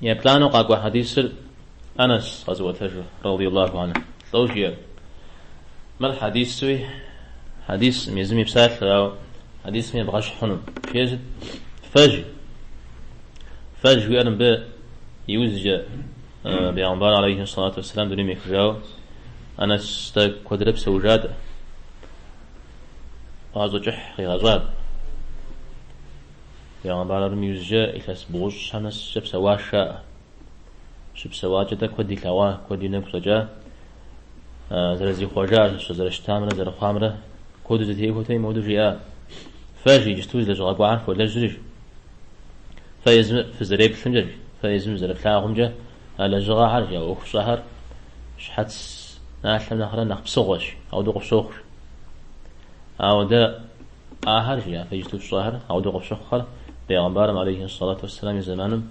Еплӏанэу къакӏуэ хьэдисыр Анэс къэзыӏуэтэжыр, радиаллаху анху. Лӏо жиӏэр? Мыр хьэдисуи, хьэдисым езым и псалъэр, ауэ хьэдисым ебгъэщхь хъуну. Жиӏэр сыт? Фэ жи. Фэ жиӏэр мыбы иужькӏэ Бегъымбар алейхи сэлату уэсселам дунейм ехыжауэ Анэс дэ куэдрэ псэужат. Гъащӏэ кӏыхь къигъэщӏат. Бегъымбарым иужькӏэ илъэс бгъущӏхэм нэскӏэ псэуащ жаӏэ. Щыпсэуакӏэ дэ куэд илъэгъуа, куэд и нэгу щӏэкӏа, зэрызихъуэжа, зэрыщытамрэ зэрыхъуамрэ куэду зэтехуэтэри мыуэду жиӏа. Фэ жи иджысту лэжьыгъэ гуэрхэр фолэжьри жи. Фэ езым фызэреплъымкӏэ жи, фэ езым зэрыфлъагъумкӏэ а лэжьыгъэхэр жи, а ӏуэхущӏэхэр щхьэц налъэм нэхърэ нэхъ псыгъуэщ, ауэдэу къыфщохъу жи. Ауэ дэ ахэр жи, а фэ иджысту фщӏэхэр, ауэдэу къыфщыхъухэр Бегъымбарым алейхи сэлату уэсселам и зэманым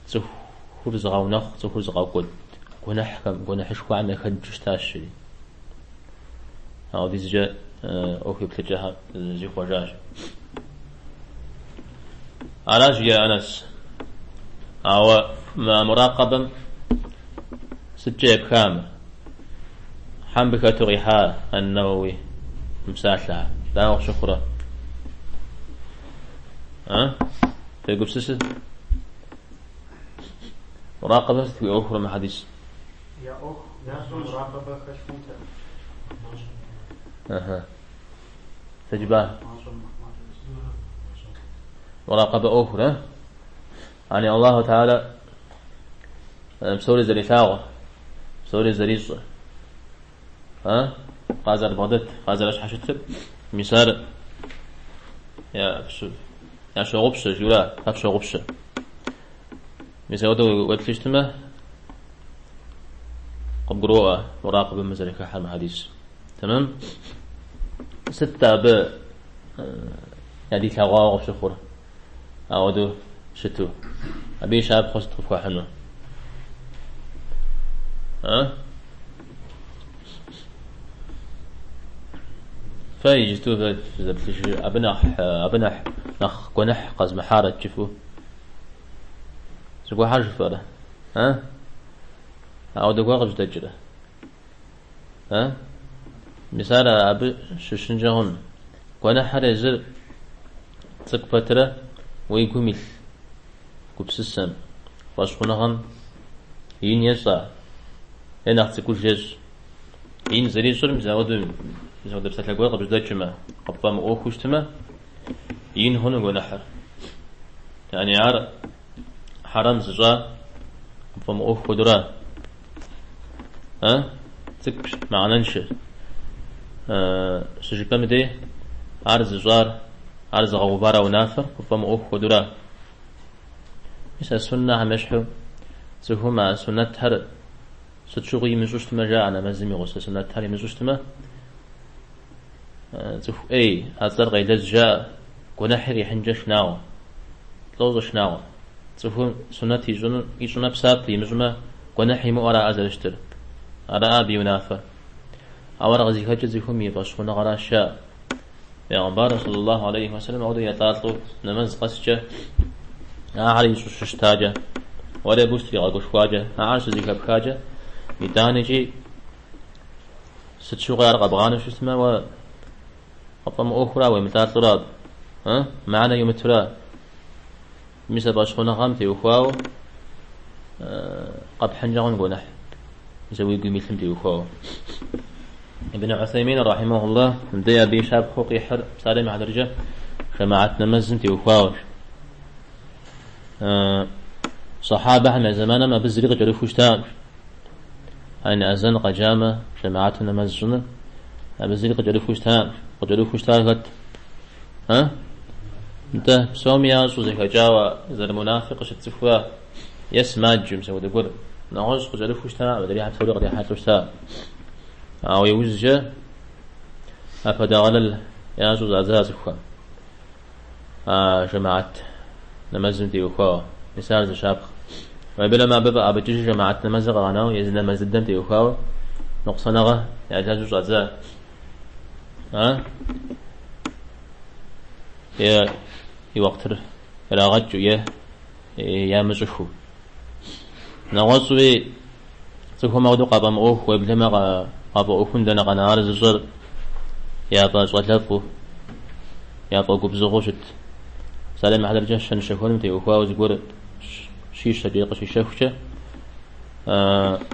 цӏыхур зыгъэунэхъу, цӏыхур зыгъэкӏуэд гуэныхьхэм, гуэныхьышхуэхэм яхэдджу щытащ жери. Ауэдизкӏэ ӏуэху еплъыкӏэхэр зихъуэжащ. Аращ жиӏэ Анэс. Ауэ мы муракъэбэм сыткӏэ епха мыр? Хьэ мыбы хэту къихьа Ан-Нэуэуи мы псалъэхэр? Дауэ къыщыхъурэ? А? Фегупсысыт. Муракъэбэм сыт хуиӏуэхурэ мы хьэдис? Я ӏуэху ящӏэм муракъэбэ хэлъ хъунтэкъым. Аха. Тэджба. Муракъэбэ ӏуэхур, а? Ани Аллаху Теала псори зэрилъагъур, псори зэрищӏэр, а? Къазэрыбгъэдэт, къазэрыщхьэщытыр, мис ар ящогъупщэ, жиӏэура, къапщогъупщэ. Мис ауэдэу уеплъу щытмэ, къыбгуроӏуэ муракъэбэм зэрыхыхьэр мы хьэдис. Тэмэм? Сыт абы ядилъэгъуауэ къыпщыхъур? Ауэдэу щыту. Абы и щапхъэу сыт къыпхуэхьыну? А? Фэ иджысту фэ фызэплъыжыр, абы нэхъ, абы нэхъ, нэхъ гуэныхь къэзмыхьарэт жыфӏэу. Зыгуэрхэр жыфӏэрэ? А? Ауэдэ гуэр къыжьэдэкӏрэ? А? Мис ар абы щыщынкӏэ хъун. Гуэныхьыр езыр цӏыкӏу пэтрэ уи гум илъ гупсысэм, фӏэщхъуныгъэм ин ещӏ ар, е нэхъ цӏыкӏуж ещӏ. Ин зэрищӏыр мис ауэдэу, мис ауэдэ псалъэ гуэр къыбжьэдэкӏмэ, къыпфӏэмыӏуэхуу щытмэ, ин хъуну гуэныхьыр. Яни ар хьэрэм зыщӏа къыпфӏэмыӏуэху хуэдэура? А? Цӏыкӏущ, мыхьэнэншэ. Щыжыпӏэм дей ар зыщӏар, ар зыгъэувар а унафэр къыпфӏэмыӏуэху хуэдэура? Мис а суннэхэм ещхьу цӏыхум а суннэтхэр сыт щыгъуи имыщӏу щытмэ, жаӏэ нэмэзым и гъусэ суннэтхэр имыщӏу щытмэ, Цӏыху ӏей, а цӏэр къелэжь жаӏэ, гуэныхьи къихьынкӏэ шынагъуэ. Лӏо щӏэшынагъуэр. Цӏыхум суннэт ищӏыну, ищӏмэ псапэ, имыщӏмэ гуэныхь имыӏэу араӏэ зэрыщытыр. Араӏэ абы и унафэр. Ауэ ар къызыхэкӏыр цӏыхум и фӏэщхъуныгъэращ жаӏэ. Бегъымбарым саллаллаху алейхи вассалам ауэдэу елӏалӏэу нэмэз къэскӏэ ахэр ищӏу щыщытакӏэ, уэри абы ущытригъэгушхуакӏэ, ахэр щызэхэпхакӏэ, итӏанэкӏи Сыт щыгъуи ар къэбгъанэу щытмэ, уэ къыпфӏэмыӏуэхура, уемылӏалӏэура, а? Мыхьэнэ йумытура? Мис а фӏэщхъуныгъэм теухуауэ къэпхьынкӏэ хъун гуэныхь, мис а уи гум илъым теухуауэ. Ибн Усеймин рахьимахуллах мыбдеж абы и щапхъэу къихьыр псалъэм и хьэтыркӏэ жэмаат нэмэзым теухуауэщ. Сахьабэхэм я зэманым абы зыри къыкӏэрыхуу щытакъым. Ани азэн къэджамэ, жэмаату нэмэз щӏыныр, абы зыри къыкӏэрыхуу щытакъым. Къыкӏэрыхуу щытар хэт? А? Нтӏэ, псоми ящӏу зэхэкӏауэ зэрымыунафэр къыщытцӏыхура? Е сымаджэу, мис апхуэдэ гуэр. Нэгъуэщӏ къыкӏэрыхуу щытакъым, адрейхэр псори кърихьэлӏэу щытакъым. Ауэ иужькӏэ ӏэпэдэгъэлэл ящӏу щӏадза цӏыхухэм. А жэмаат нэмэзым теухуауэ. Мис ар зы щапхъэ. Уеблэмэ абы фӏэӏэбыкӏыжу жэмаат нэмэзыр къэгъэнауэ езы нэмэз дыдэм теухуауэ ныкъусаныгъэ ялэжьу щӏадза. А? Е и уэкътыр ирагъэкӏыу, е ямыщӏыхыу. Нэгъуэщӏуи цӏыхум ауэдэу къафӏэмыӏуэху, уеблэмэ къафӏэӏуэхун дэнэ къэна ар зыщӏэр яфӏэщӏалэфӏу, яфӏэгубзыгъэу щыт. Псалъэм и хьэтыркӏэ щэн-щэхуэным теухуауэ зыгуэр щищэкӏэ е къыщищэхукӏэ,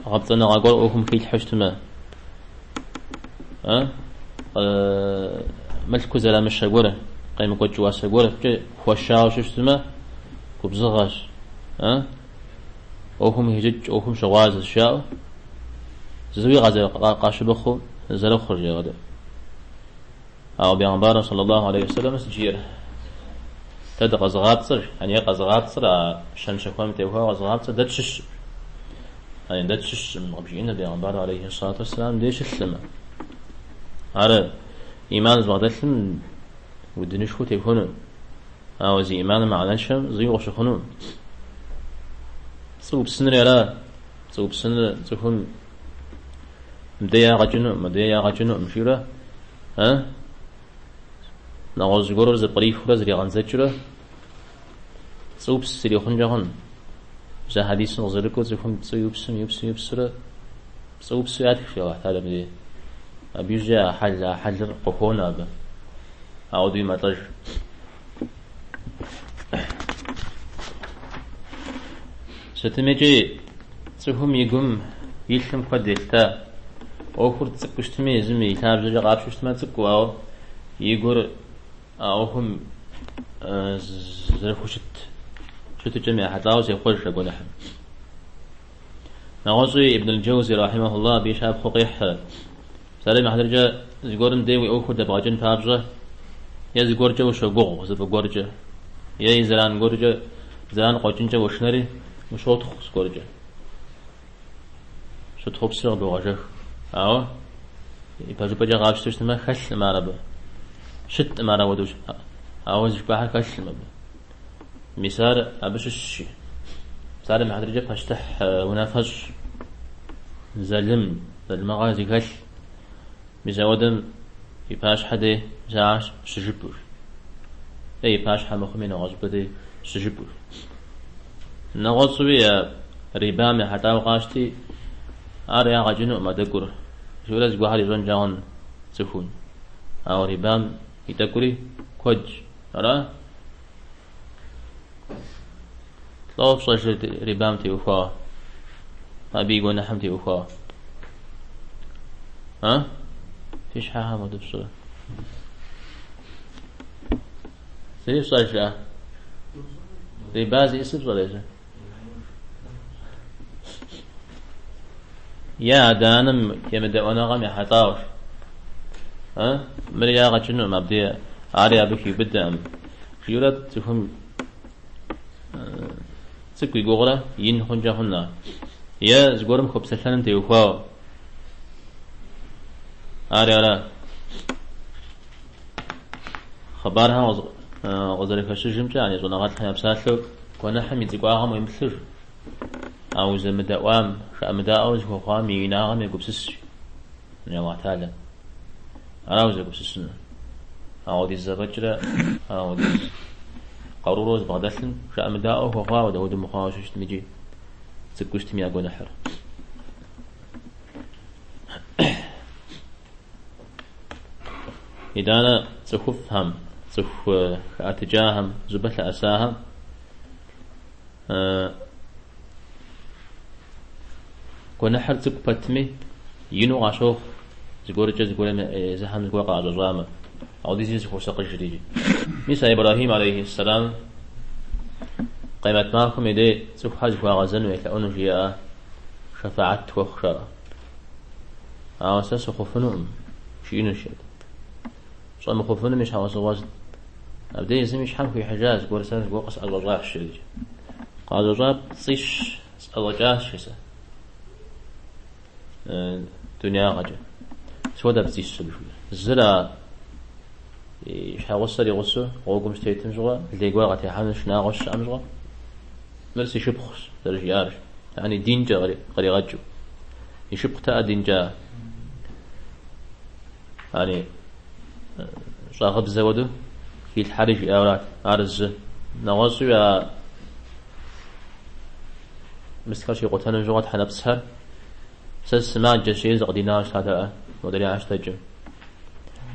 гъэпцӏэныгъэ гуэр ӏуэхум хилъхьэу щытмэ, мылъку зэрамыщэ гуэр, къемыкӏуэкӏ уасэ гуэркӏэ хуэщауэ щытмэ, губзыгъэщ. ӏуэхум хищӏыкӏ, ӏуэхум щыгъуазэщ жаӏэу, зыуи къащымыхъуу зэрыхъур жегъэдэ. Ауэ бегъымбарым саллаллаху алейхи вассалам сыт жиӏэр? Дэ дыкъэзыгъапцӏэр, яни е къэзыгъапцӏэр а щэн-щэхуэным теухуауэ къэзыгъапцӏэр дэ тщыщщ. Яни дэ тщыщкъым къыбжиӏэныр бегъымбарым алейхи салату вассалам деж щылъымэ. Ар иман зыбгъэдэлъым удынышхуэу техуэну. Ауэ зи иманыр мыхьэнэншэм зыуи къыщыхъуну. Пцӏы упсынри ара? Пцӏы упсыныр цӏыхум мыдэ ягъэ кӏынукъым, мыдэ ягъэ кӏынукъым жиӏэурэ, нэгъуэщӏ зыгуэрыр зэпкърихыурэ зригъэндзэкӏыурэ пцӏыупс ирихъункӏэ хъун. Зы хьэдисым къызэрыкӏуэу цӏыхум пцӏы иупсым, иупсым, иупсурэ пцӏыупсу ятх жи Алыхь Тэхьэлам дей. Абы иужькӏэ а хьэл, а хьэлыр къыхуонэ абы. Ауэдэуи мэлӏэж. Сытымикӏи цӏыхум и гум илъым куэд елъыта. ӏуэхур цӏыкӏу щытми, езым и лъабжьэкӏэ къапщу щытмэ цӏыкӏу, ауэ и гур а ӏуэхум зэрыхущыт щытыкӏэм ехьэлӏауэ зехъуэж а гуэныхьым. Нэгъуэщӏуи Ибн аль-Джэузи рахьимахуллах абы и щапхъэу къехь. Псалъэм и хьэтыркӏэ зыгуэрым дей уи ӏуэхур дэбгъэкӏын папщӏэ е зыгуэркӏэ ущогугъ зы фӏы гуэркӏэ, е и зэран гуэркӏэ зэран къокӏынкӏэ ушынэри ущотхъу зыгуэркӏэ. Щытхъупсыр къыбогъэжэх. Ауэ ипэжыпӏэкӏэ къапщтэу щытмэ, хэлъкъым ар абы. Щыткъым ар ауэдэу, ауэ зыжыпӏахэр хэлъкъым абы. Мис ар абы щыщщи. Псалъэм и хьэтыркӏэ пащтыхь унафэщӏ залым, залымыгъэ зыхэлъ. Мис ауэдэм и пащхьэ дей мис ар щыжыпӏэу. Е и пащхьэ мыхъуми нэгъуэщӏыпӏэ дей щыжыпӏэу. Нэгъуэщӏуи рибам ехьэлӏауэ къащти, ар ягъэ кӏынукъым а тӏэкӏур. Жиӏэурэ зыгуэрхэр ищӏэнкӏэ хъун цӏыхум. Ауэ рибам и тӏэкӏури куэдщ. Ара? Лӏо фщӏэжыр рибам теухуауэ? Абы и гуэныхьым теухуауэ? А? Фи щхьэхэм хуэдэу фщӏырэ? Зыри фщӏэжа? Риба зиӏысыр пщӏэрэ езыр? Е адэ-анэм емыдэӏуэныгъэм ехьэлӏауэ. А? Мыри ягъэ кӏынукъым абдей, ари абы хиубыдэкъым. Жиӏэурэ цӏыхум цӏыкӏу и гугъурэ ин хъункӏэ хъун ар. Е зыгуэрым хуэпсэлъэным теухуауэ. Ари ара? Хъыбархэм къызэрыхэщыжымкӏэ, яни щӏэныгъэлӏхэм я псалъэу гуэныхьым и цӏыкӏуагъэм уемыплъыж, а узэмыдэӏуам, жыӏэмыдаӏуэ узыхуэхъуам и инагъым егупсыс, Аллахь Тэхьэлам. Ара узэгупсысынур. Ауэдиз зэфӏэкӏрэ, ауэдиз къарурэ зыбгъэдэлъым жыӏэмыдаӏуэ хуэхъуауэ, дауэдэу мыхъуауэ щыщытым икӏи цӏыкӏуу щытми я гуэныхьыр. Итӏанэ цӏыхуфӏхэм, цӏыху хэӏэтыкӏахэм, зыщӏыпӏэ лъэӏэсахэм гуэныхьыр цӏыкӏу пэтми, ину къащохъу, зыгуэркӏэ зыгуэрым езыхэм зыгуэр къаӏэщӏэщӏамэ. Ауэдизи зыхуосакъыжри икӏи. Мис а Ибрахьим алейхьиссэлам къемэт махуэм и дей цӏыхухэр зыхуагъэзэну елъэӏуну жиӏа шэфаӏэт тхуэхъу жаӏэ. Ауэ сэ сыхъуфынукъым, жиӏэнущ абы. Щӏэмыхъуфынум и щхьэусыгъуэр сыт? Абдей езым и щхьэм хуихьыжа зыгуэр сэ зыгуэр къысӏэщӏэщӏащ, жиӏэри. Къаӏэщӏэщӏар пцӏищ сӏэщӏэкӏащ, жи сэ. Дунягъэкӏэ. Сыт хуэдэ пцӏищ абы жиӏэр? Зыр а и щхьэгъусэр и гъусэу гъуэгум щытетым щыгъуэ, лей гуэр къатехьэну шынагъуэ щыщыӏэм щыгъуэ, мыр си шыпхъущ, зэрыжиӏарщ. Яни динкӏэ къригъэкӏыу. И шыпхъутэӏэ динкӏэ яни щӏагъыбзэ хуэдэу хилъхьэри жиӏауэрат. Ар зы. Нэгъуэщӏуи а Мысхэр щикъутэну щыгъуэ тхьэнэпцӏхэр сэ сымаджэщ жери зыкъыдинауэ щытатэкъэ, модрейхэр щыдэкӏым.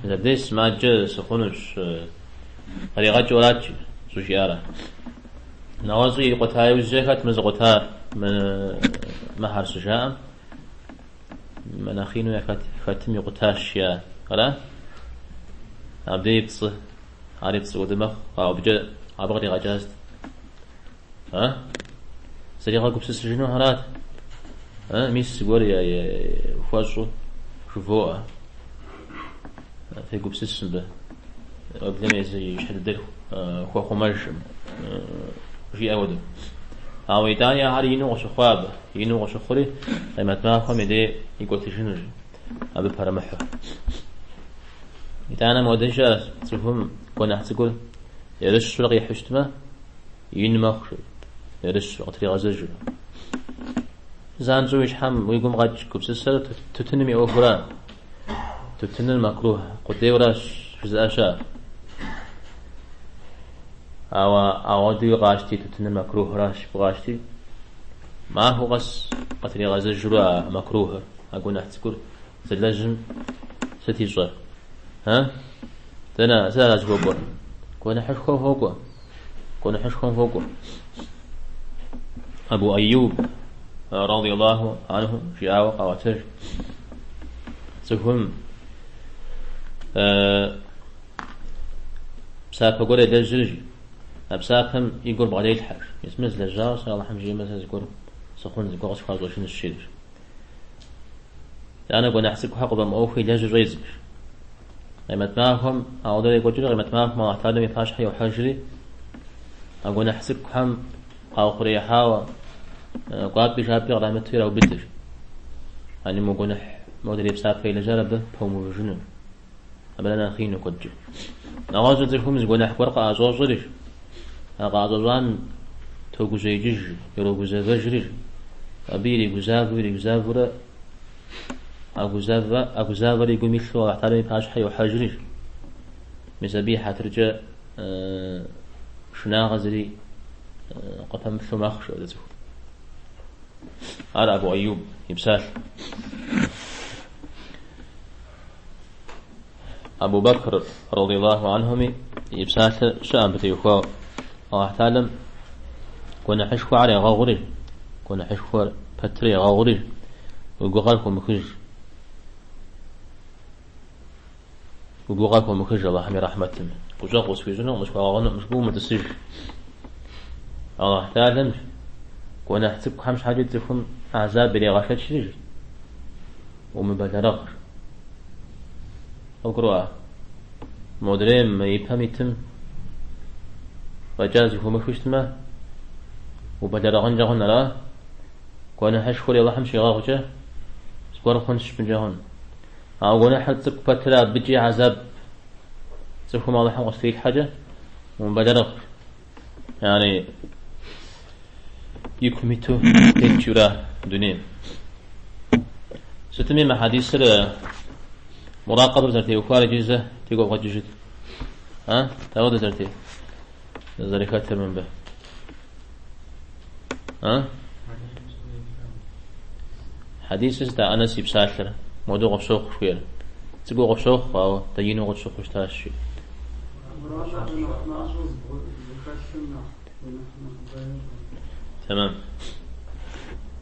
Мис абдей сымаджэ сыхъунущ, къригъэкӏыу арат щӏыжиӏар. Нэгъуэщӏи икъута иужькӏэ хэт мы зыкъутар, мыхэр щыжаӏэм, мы нэхъ ину яхэтым икъутащ жиӏа, ара? Абдей пцӏы, ари пцӏы хуэдэ мэхъу, ауэ абыкӏэ абы къригъэкӏар сыт? А? Зригъэгупсысыжыну арат. А? Мис зыгуэр хуэщӏу жывоӏэ. Фегупсыс мыбы. Уеблэмэ езы и щхьэ дыдэр хуэхъумэжым, жиӏэ хуэдэу. Ауэ итӏани ахэр ину къыщыхъуа абы. Ину къыщыхъури, къемэт махуэм и дей икӏуэтыжынущ, абы пэрымыхьу. Итӏанэ модэ щыӏэщ цӏыхум гуэныхь цӏыкӏур ерыщурэ къихьу щытмэ, ин мэхъу, ерыщу, къытригъэзэжу. Занщӏэу уи щхьэм уи гум къэкӏ гупсысэр тутыным и ӏуэхура. Тутыныр мэкрух къудейуэращ жызыӏэ щыӏэ. Ауэ ауэдэуи къащти, тутыныр мэкрухращ къащти, махуэ къэс къытригъэзэжурэ а мэкрухыр, а гуэныхь цӏыкӏур зылэжьым сыт ищӏэр? А? Дэнэ, сыт ара зыхуэкӏуэр? Гуэныхьышхуэм хуокӏуэ. Гуэныхьышхуэм хуокӏуэ. Абу Айюб, радиаллаху анху, жиӏауэ къаӏуэтэж. Цӏыхум псапэ гуэр елэжьыр, а псапэм и гур бгъэделъхьэж. Мис мыр злэжьауэ сэ Алыхьым жиӏэмэ сэ зыгуэр сыхъун, зыгуэр къысхуащӏэжынущ, жиӏэж. Итӏанэ гуэныхь цӏыкӏухэр къыфӏэмыӏуэхуу илэжьу щӏедзэж. Къемэт махуэм ауэдэ екӏуэкӏри, къемэт махуэм Алыхь Тэхьэлэм и пащхьэ йохьэжри, а гуэныхь цӏыкӏухэм къаухъуреихьауэ, кӏуапӏи жапӏи кърамыту ираубыдэж. Ани мо гуэныхь, модрей псапэ илэжьар абы пэумыувыжыну. Абы нэхъ ину куэдкӏэ. Нэгъуэщӏу цӏыхум зы гуэныхь гуэр къыӏэщӏощӏри, а къыӏэщӏэщӏам тогужьеикӏыж, ирогузэвэжри, абы иригузавэу, иригузавэурэ а гузавэр и гум илъу Алыхь Тэхьэлэм и пащхьэ йохьэжри, мис абы и хьэтыркӏэ шынагъэ зыри къыпэмыплъу мэхъу, жиӏэ цӏыхум. Ар Абу Айюб и псалъэ. Абу Бакр, радиаллаху анхуми, и псалъэ щыӏэ абы теухуауэ. Алыхь Тэхьэлэм гуэныхьышхуэхэр егъэгъури, гуэныхьышхуэр пэтрэ егъэгъури, уи гугъэр хомыхыж. Уи гугъэр хомыхыж Алыхьым и рахьмэтым. Гущӏэгъу къысхуищӏынукъым, къысхуагъэгъунукъым, жыпӏэу умытӏысыж. Алыхь Тэхьэлэм гуэныхь цӏыкӏухэм щхьэкӏэ цӏыхум гӏэзаб ирегъэшэчри, умыбэлэрыгъ. Къыбгурыӏуа? Модрейм мы ипэм итым фӏэкӏа зыхыумыхыу щытмэ, убэлэрыгъынкӏэ хъун, ара? Гуэныхьышхуэр Алыхьым щигъэгъукӏэ зыгуэр хъунщ жыпӏэнкӏэ хъун. Ауэ гуэныхьыр цӏыкӏу пэтрэ абыкӏи гӏэзаб цӏыхум Алыхьым къыщытрилъхьэкӏэ умыбэлэрыгъ. Яни и кум иту тетчура дунейм. Сытми мы хьэдисыр муракъэбэм зэрытеухуар иджы зэ фигу къэвгъэкӏыжыт. А? Дауэ зэрыте? Зэрыхэтыр мыбы. А? Хьэдисыр сыт Анэс и псалъэр? Модэу къыпщохъу жыхуиӏэр. Цӏыкӏуу къыпщохъу, ауэ дэ ину къытщыхъуу щытащ, жи. Тэмэм.